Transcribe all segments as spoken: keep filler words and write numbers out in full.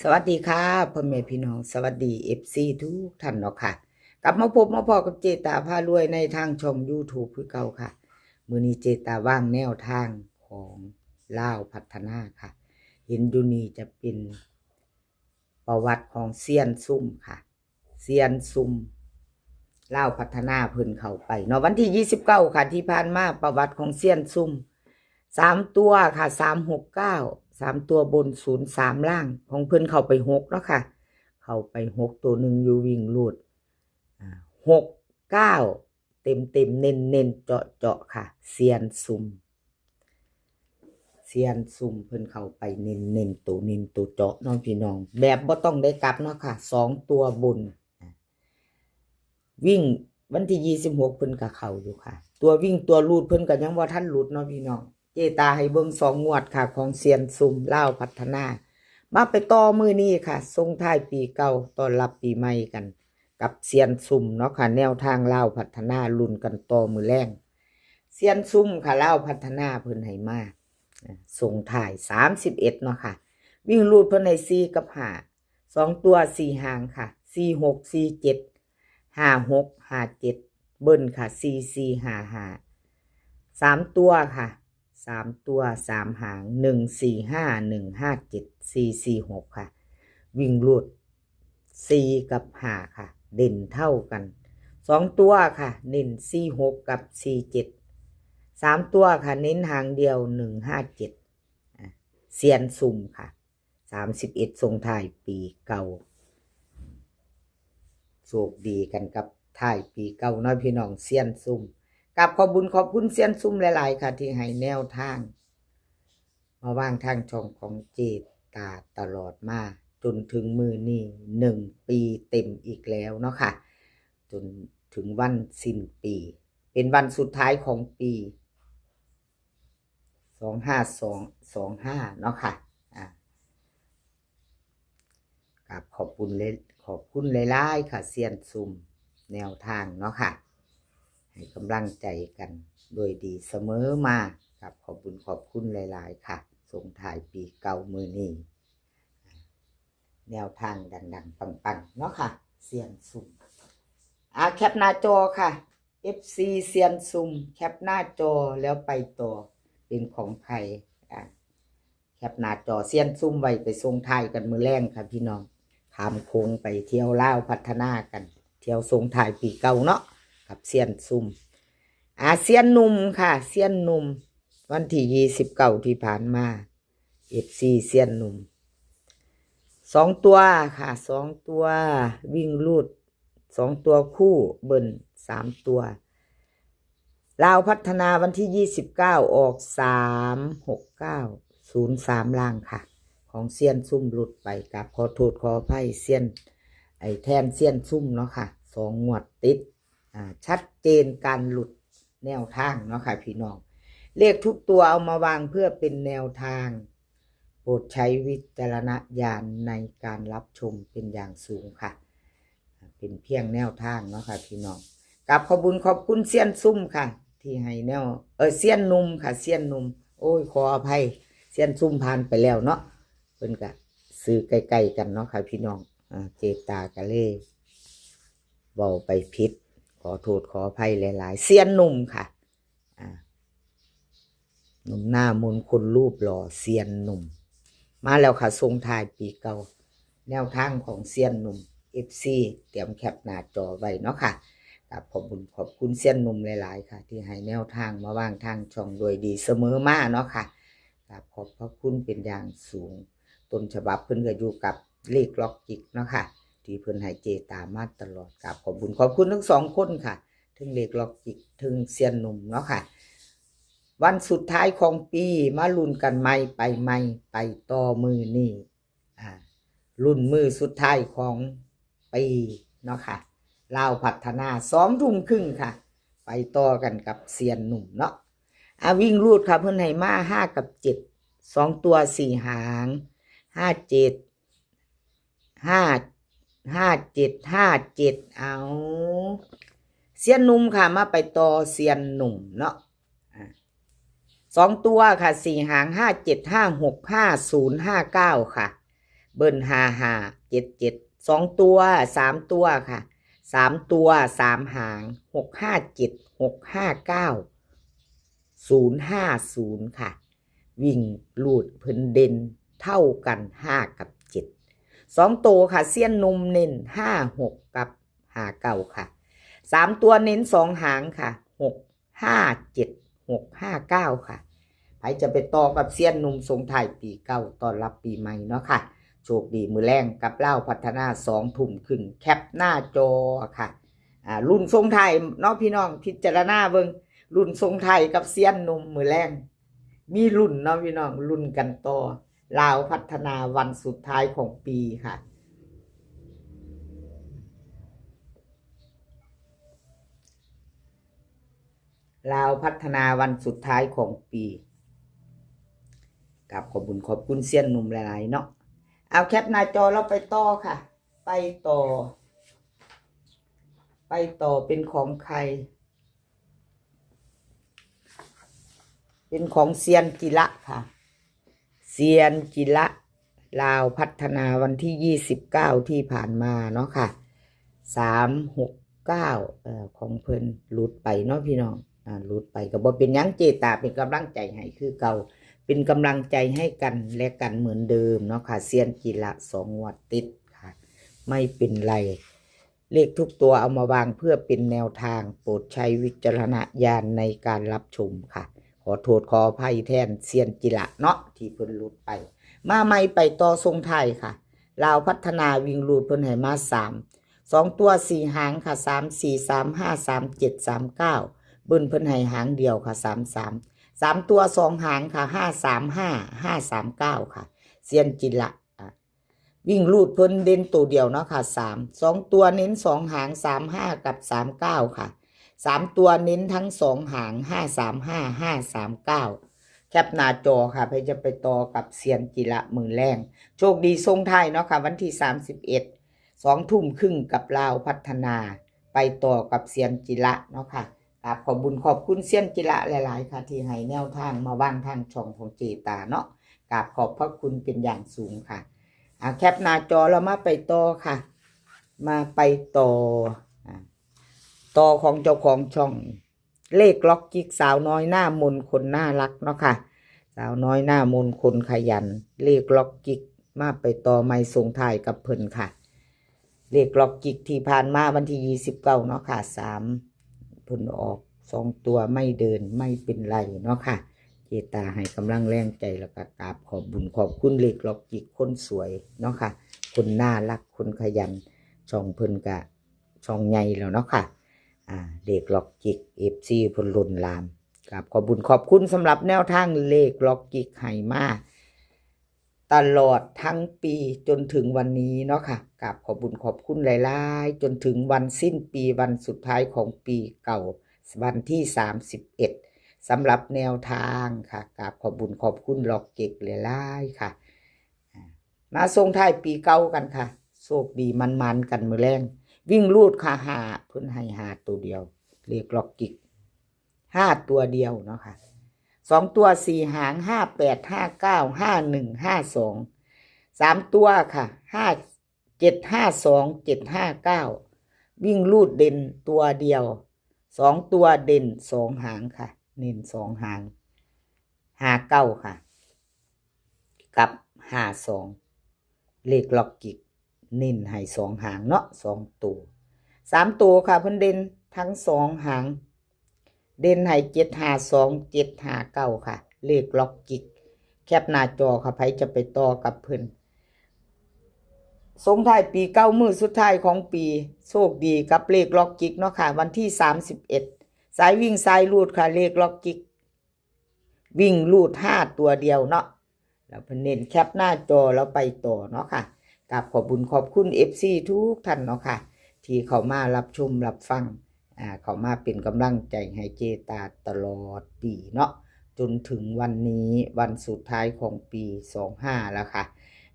สวัสดีค่ะ พ่อแม่พี่น้อง สวัสดี เอฟซี ทุกท่านเนาะค่ะ กลับมาพบมาพ้อกับเจตาพารวยในทางช่อง YouTube คือเก่าค่ะ มื้อนี้เจตาวางแนวทางของลาวพัฒนาค่ะ เห็นอยู่นี่จะเป็นประวัติของเซียนซุ่มค่ะ เซียนซุ่มลาวพัฒนาเพิ่นเข้าไปเนาะ วันที่ยี่สิบเก้าค่ะ ที่ผ่านมา ประวัติของเซียนซุ่ม สามตัวค่ะ สามหกเก้า สามตัวบน ศูนย์สาม ล่าง ของเพิ่นเข้าไปหกเนาะค่ะ เข้าไปหก ตัวหนึ่งอยู่วิ่งรูด อ่า หกเก้า เต็มเต็มๆ เน้นเน้นๆ เจาะเจาะๆ ค่ะ เซียนซุ่ม เซียนซุ่มเพิ่นเข้าไปเน้นเน้นๆ ตัวเน้นตัวเจาะเนาะพี่น้อง แบบบ่ต้องได้กลับเนาะค่ะ สองตัวบน วิ่งวันที่ยี่สิบหกเพิ่นก็เข้าอยู่ค่ะ ตัววิ่งตัวรูดเพิ่นก็ยังบ่ทันหลุดเนาะพี่น้อง เจตาให้เบิ่งสองงวดค่ะ ของเซียนซุ่มลาวพัฒนา มาไปต่อมื้อนี้ค่ะ ส่งท้ายปีเก่า ต้อนรับปีใหม่กัน กับเซียนซุ่มเนาะค่ะ แนวทางลาวพัฒนา ลุ้นกันต่อมื้อแลง เซียนซุ่มค่ะ ลาวพัฒนาเพิ่นให้มา อ่า ส่งท้ายสามสิบเอ็ดเนาะค่ะ วิ่งรูดเพิ่นให้สี่กับห้า สองตัวสี่หางค่ะ สี่หก สี่เจ็ด ห้าหก ห้าเจ็ด เบิ้ลค่ะ สี่สี่ ห้าห้า สามตัวค่ะ สามตัวสามหาง หนึ่งสี่ห้า หนึ่งห้าเจ็ด สี่สี่หก ค่ะ วิ่งรูดสี่กับห้าค่ะ เด่นเท่ากัน สองตัวค่ะ เน้นสี่หกกับสี่เจ็ด สามตัวค่ะ เน้นหางเดียว หนึ่งห้าเจ็ด อ่ะ เซียนซุ่มค่ะ สามสิบเอ็ด ส่งท้ายปีเก่า โชคดีกันกับท้ายปีเก่าเนาะพี่น้อง เซียนซุ่ม กราบขอบบุญขอบคุณเซียนซุ่มหลายๆ ค่ะ ที่ให้แนวทาง มาวางทางช่องของเจตาตลอดมา จนถึงมื้อนี้ หนึ่งปีเต็มอีกแล้วเนาะค่ะ จนถึงวันสิ้นปี เป็นวันสุดท้ายของปี สองห้าสอง สองห้า เนาะค่ะ อ่า กราบขอบคุณเลย ขอบคุณหลายๆ ค่ะ เซียนซุ่ม แนวทางเนาะค่ะ ให้กำลังใจกันโดยดีเสมอมา กราบขอบคุณขอบคุณหลายๆ ค่ะ ส่งท้ายปีเก่ามื้อนี้ แนวทางดังๆ ปังๆ เนาะค่ะ เซียนซุ่ม อ่า แคปหน้าจอค่ะ เอฟซี เซียนซุ่ม แคปหน้าจอแล้วไปต่อ เป็นของใคร อ่า แคปหน้าจอเซียนซุ่มไว้ไปส่งท้ายกันมื้อแลงค่ะพี่น้อง ข้ามโขงไปเที่ยวลาวพัฒนากัน เที่ยวส่งท้ายปีเก่าเนาะ กับเซียนซุ่ม อ่า เซียนหนุ่มค่ะ เซียนหนุ่ม วันที่ยี่สิบเก้าที่ผ่านมา เอฟซี เซียนหนุ่ม สองตัวค่ะ สองตัว วิ่งรูด สองตัวคู่ เบิ้ลสามตัว ลาวพัฒนาวันที่ยี่สิบเก้า ออก สามหกเก้า ศูนย์สาม ล่างค่ะ ของเซียนซุ่มหลุดไป กราบขอโทษขออภัยเซียน ไอ้แทนเซียนซุ่มเนาะค่ะ สองงวดติด อ่า ชัดเจนการหลุดแนวทางเนาะค่ะพี่น้อง เลขทุกตัวเอามาวางเพื่อเป็นแนวทาง โปรดใช้วิจารณญาณในการรับชมเป็นอย่างสูงค่ะ เป็นเพียงแนวทางเนาะค่ะพี่น้อง กราบขอบบุญขอบคุณเซียนซุ่มค่ะ ที่ให้แนว เออ เซียนหนุ่มค่ะ เซียนหนุ่ม โอ้ย ขออภัย เซียนซุ่มผ่านไปแล้วเนาะ เพิ่นก็ซื้อใกล้ๆ กันเนาะค่ะพี่น้อง อ่า เจตาก็เลยเว้าไปผิด ขอโทษขออภัยหลายๆ เซียนหนุ่มค่ะ อ่า หนุ่มหน้ามนต์คนรูปหล่อ เซียนหนุ่ม มาแล้วค่ะ ส่งท้ายปีเก่า แนวทางของเซียนหนุ่ม เอฟซี เตรียมแคปหน้าจอไว้เนาะค่ะ กราบขอบบุญขอบคุณเซียนหนุ่มหลายๆ ค่ะ ที่ให้แนวทางมาวางทางช่องโดยดีเสมอมาเนาะค่ะ กราบขอบพระคุณเป็นอย่างสูง ต้นฉบับเพิ่นก็อยู่กับเลขล็อกจิกเนาะค่ะ ที่เพิ่นให้เจตามาตลอด กราบขอบบุญขอบคุณทั้งสองคนค่ะ ทั้งเลขล็อกจิก ทั้งเซียนหนุ่มเนาะค่ะ วันสุดท้ายของปี มาลุ้นกันใหม่ไปใหม่ ไปต่อมื้อนี้ อ่า ลุ้นมื้อสุดท้ายของปีเนาะค่ะ ลาวพัฒนา สองทุ่มครึ่งค่ะ ไปต่อกันกับเซียนหนุ่มเนาะ อ่า วิ่งรูดค่ะ เพิ่นให้มา ห้ากับเจ็ด สองตัวสี่หาง ห้าเจ็ด ห้า ห้าเจ็ด ห้าเจ็ด เอา เซียนหนุ่มค่ะ มาไปต่อเซียนหนุ่มเนาะ อ่า สองตัวค่ะ สี่หาง ห้าเจ็ด ห้าหก ห้าศูนย์ ห้าเก้า ค่ะ เบิ้ลห้าห้าเจ็ดเจ็ด สองตัว สามตัวค่ะ สามตัว สามหาง หกห้าเจ็ด หกห้าเก้า ศูนย์ห้าศูนย์ค่ะ วิ่งรูดเพิ่นเด่นเท่ากัน ห้า กับ เจ็ด สองตัวค่ะ เซียนหนุ่มเน้น ห้าหก กับ ห้าเก้า ค่ะ สามตัวเน้นสองหางค่ะ หกห้าเจ็ด หกห้าเก้า ค่ะ ใครจะไปต่อกับเซียนหนุ่มส่งท้ายปีเก่าต้อนรับปีใหม่เนาะค่ะ โชคดีมื้อแลงกับลาวพัฒนา สองทุ่มครึ่ง แคปหน้าจอค่ะ อ่า รุ่นส่งท้ายเนาะพี่น้อง พิจารณาเบิ่ง รุ่นส่งท้ายกับเซียนหนุ่มมื้อแลง มีรุ่นเนาะพี่น้อง รุ่นกันต่อ ลาวพัฒนาวันสุดท้ายของปีค่ะ ลาวพัฒนาวันสุดท้ายของปี กราบขอบบุญขอบคุณเซียนหนุ่มหลายๆเนาะ เอาแคปหน้าจอแล้วไปต่อค่ะ ไปต่อ ไปต่อเป็นของใคร เป็นของเซียนจิระค่ะ เซียนจิระ ลาวพัฒนาวันที่ยี่สิบเก้าที่ผ่านมาเนาะค่ะ สามหกเก้า เอ่อ ของเพิ่นหลุดไปเนาะพี่น้อง อ่า หลุดไปก็บ่เป็นหยัง เจตาเป็นกำลังใจให้คือเก่า เป็นกำลังใจให้กันและกันเหมือนเดิมเนาะค่ะ เซียนจิระ สองงวดติดค่ะ ไม่เป็นไร เลขทุกตัวเอามาวางเพื่อเป็นแนวทาง โปรดใช้วิจารณญาณในการรับชมค่ะ ขอโทษขออภัยแทนเซียนจิระเนาะ ที่เพิ่นหลุดไป มาใหม่ไปต่อส่งท้ายค่ะ ลาวพัฒนาวิ่งรูดเพิ่นให้มาสาม สองตัวสี่หางค่ะ สามสี่ สามห้า สามเจ็ด สามเก้า เบิ้ลเพิ่นให้หางเดียวค่ะ สามสาม สามตัวสองหางค่ะ ห้าสามห้า ห้าสามเก้า ค่ะ เซียนจิระ อ่ะ วิ่งรูดเพิ่นเด่นตัวเดียวเนาะค่ะ สาม สองตัวเน้นสองหาง สามห้า กับ สามเก้า ค่ะ สามตัวเน้นทั้งสองหาง ห้าสามห้า ห้าสามเก้า แคปหน้าจอค่ะ ใครจะไปต่อกับเซียนจิระมื้อแลง โชคดีส่งท้ายเนาะค่ะ วันที่สามสิบเอ็ด สองทุ่มครึ่งกับลาวพัฒนา ไปต่อกับเซียนจิระเนาะค่ะ กราบขอบบุญขอบคุณเซียนจิระหลายๆค่ะ ที่ให้แนวทางมาวางทางช่องของเจตาเนาะ กราบขอบพระคุณเป็นอย่างสูงค่ะ อ่า แคปหน้าจอแล้วมาไปต่อค่ะ มาไปต่อ อ่า ต่อของเจ้าของช่อง เลขล็อกจิกสาวน้อยหน้ามนคนน่ารักเนาะค่ะ สาวน้อยหน้ามนคนขยัน เลขล็อกจิก มาไปต่อใหม่ส่งท้ายกับเพิ่นค่ะ เลขล็อกจิกที่ผ่านมาวันที่ยี่สิบเก้าเนาะค่ะ สาม เพิ่นออกสองตัวไม่เดินไม่เป็นไรเนาะค่ะ เจตาให้กำลังแรงใจแล้วก็กราบขอบบุญขอบคุณเลขล็อกจิกคนสวยเนาะค่ะ คนน่ารักคนขยัน ช่องเพิ่นกะช่องใหญ่แล้วเนาะค่ะ อ่า เลขล็อกจิก เอฟซี เพิ่นล้นหลาม กราบขอบบุญขอบคุณสำหรับแนวทางเลขล็อกจิกให้มา ตลอดทั้งปีจนถึงวันนี้เนาะค่ะ กราบขอบบุญขอบคุณหลายๆ จนถึงวันสิ้นปีวันสุดท้ายของปีเก่า วันที่สามสิบเอ็ด สำหรับแนวทางค่ะ กราบขอบบุญขอบคุณล็อกจิกหลายๆค่ะ อ่า มาส่งท้ายปีเก่ากันค่ะ โชคดีมันๆกันมื้อแลง วิ่งรูดค่ะ ห้า เพิ่นให้ห้าตัวเดียว เลขล็อกจิก ห้าตัวเดียวเนาะค่ะ สองตัวสี่หาง ห้าแปด ห้าเก้า ห้าหนึ่ง ห้าสอง สามตัวค่ะ ห้าเจ็ด ห้าสอง เจ็ดห้าเก้า วิ่งรูดเด่นตัวเดียว สองตัวเด่นสองหางค่ะ เน้นสองหาง ห้าเก้าค่ะ กับ ห้าสอง เลขล็อกจิก เน้นให้สองหางเนาะ สองตัว สามตัวค่ะ เพิ่นเด่นทั้งสองหาง เด่นให้ เจ็ดห้าสอง เจ็ดห้าเก้า ค่ะ เลขล็อกจิก แคปหน้าจอค่ะ ใผจะไปต่อกับเพิ่น ส่งท้ายปีเก่ามื้อสุดท้ายของปี โชคดีกับเลขล็อกจิกเนาะค่ะ วันที่สามสิบเอ็ด สายวิ่งสายรูดค่ะ เลขล็อกจิก วิ่งรูดห้าตัวเดียวเนาะ แล้วเพิ่นเน้นแคปหน้าจอแล้วไปต่อเนาะค่ะ กราบขอบบุญขอบคุณ เอฟซี ทุกท่านเนาะค่ะ ที่เข้ามารับชมรับฟัง อ่า เข้ามาเป็นกำลังใจให้เจตาตลอดปีเนาะ จนถึงวันนี้วันสุดท้ายของปีสองห้าแล้วค่ะ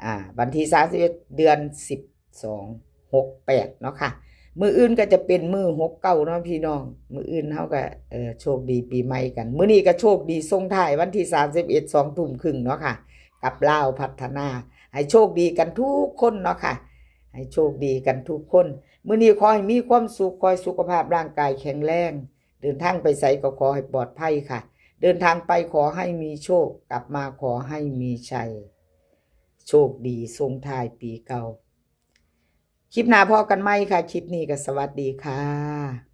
อ่า วันที่สามสิบเอ็ด เดือนสิบสอง หกแปด เนาะค่ะ มื้ออื่นก็จะเป็นมื้อหกเก้าเนาะพี่น้อง มื้ออื่นเฮาก็ เอ่อ โชคดีปีใหม่กัน มื้อนี้ก็โชคดีส่งท้ายวันที่สามสิบเอ็ด สองทุ่มครึ่งเนาะค่ะ กับลาวพัฒนา ให้โชคดีกันทุกคนเนาะค่ะ ให้โชคดีกันทุกคน มื้อนี้ขอให้มีความสุข ขอให้สุขภาพร่างกายแข็งแรง เดินทางไปไสก็ขอให้ปลอดภัยค่ะ เดินทางไปขอให้มีโชค กลับมาขอให้มีชัย โชคดีส่งท้ายปีเก่า คลิปหน้าพ้อกันใหม่ค่ะ คลิปนี้ก็สวัสดีค่ะ